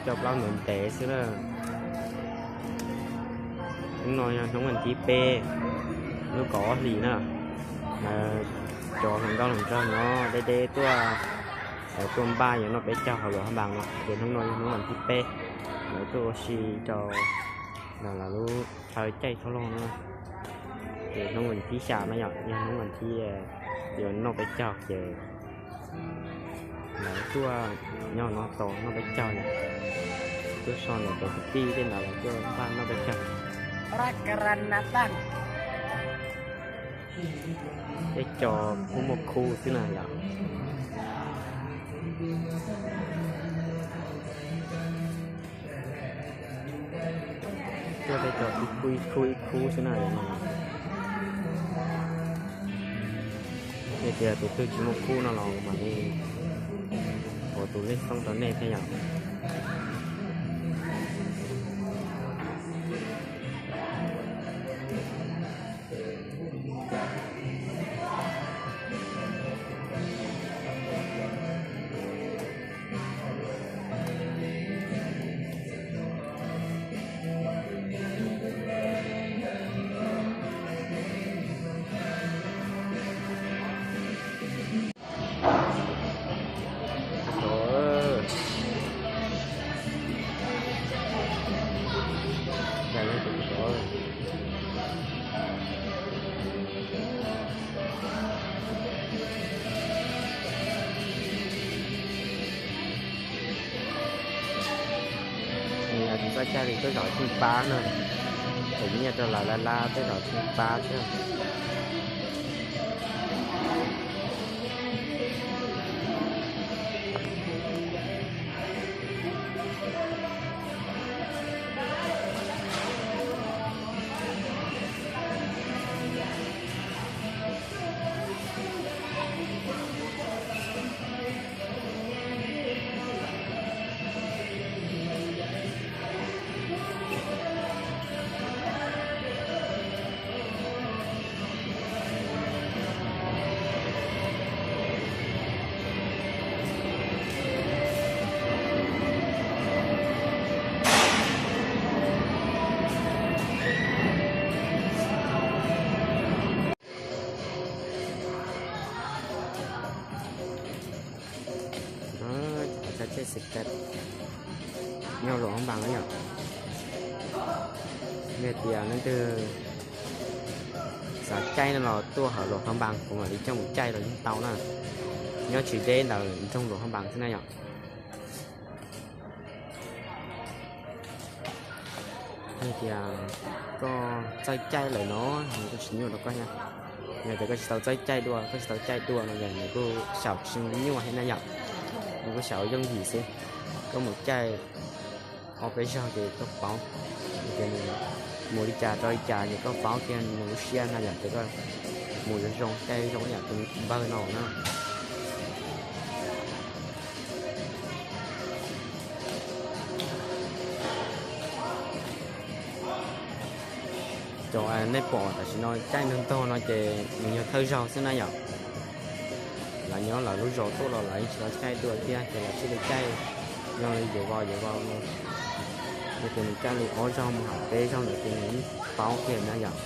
Coj plaub ntev ntev xwb na. Hnub no yog hnub vas thib peb, lub kaum ob hlis na. Cov hluas nkauj hluas nraug nyob deb deb tuaj, tuaj npaj yuav noj peb caug hauv Luam Phab Npas no ces hnub no yog hnub vas thib peb, lawv tuaj ua si rau lawv lub chaw caij thaub loj no. Ces hnub vas thib xya no yog, yog hnub vas thib yuav noj peb caug ces lawv tuaj nyob no tos noj peb caug yom. Tuaj so ntawm cov kwv tij tej ntawd lawv tuaj npaj noj peb caug. Tej cov muaj muaj khub xwb na yom. Tuaj tej cov ib khub ib khub ib khub xwb na yom. Yog tias tus twg tsis muaj khub no los mam li ua tus lej xoob rau nej thiab yom. Txoj cai li tuaj zaum tsheej pab na, tseem nyiaj rau lawv laj laj tuaj zaum tsheej pab thiab. Cov tsheb xis kas nyob Luam Phab Npas na yom. Yog tias leej twg xav caij no los tuaj hauv Luam Phab Npas kuv mam li coj mus caij los yeej tau na. Nyob tsis deb ntawm nroog Luam Phab Npas xwb na yom. Yog tias koj txawj caij lawm no, nws kuj tsis nyuaj rau koj thiab. Yog tias koj tsis tau txawj caij dua, koj tsis tau caij dua no ces nws kuj xyaum tsis nyuaj thiab na yom. Nws kuj xyaum yooj yim xwb. Koj mus caij ob peb zaug ces koj paub, ces nws mus li cas rau li cas ces koj paub kiag nws lub siab na yom, ces koj mus zoo zoo, caij zoo ib yam tus npawg no na. Cov nej pom tam sim no caij ntog ntog no ces nws yog thawj zaug xwb na yom. Lawv nyob lawv lub zos tuaj los lawv yeej tsis tau caij dua thiab ces lawv thiaj li caij zoo li yuav vau yuav vau no. Yog tias nws caij li ob zaug mus hauv peb zaug ntawd ces nws yeej paub kiag na yom.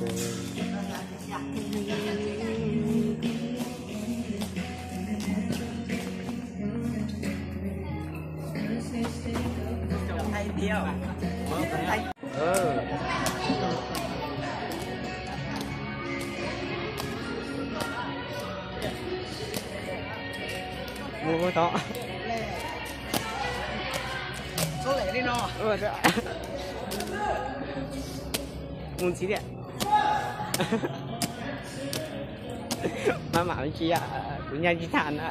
Mus tod. Mus ntxiv tiag. Maj mam tsis yam, kuv nyaj tsis tham na.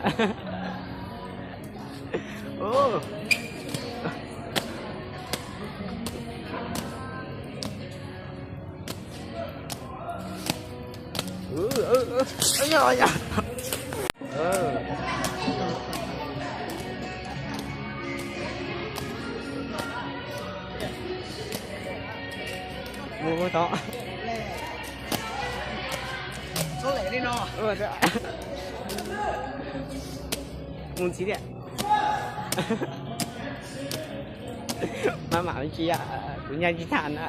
Mus tod. Mus ntxiv tiag. Maj mam tsis yam, kuv nyaj tsis tham na.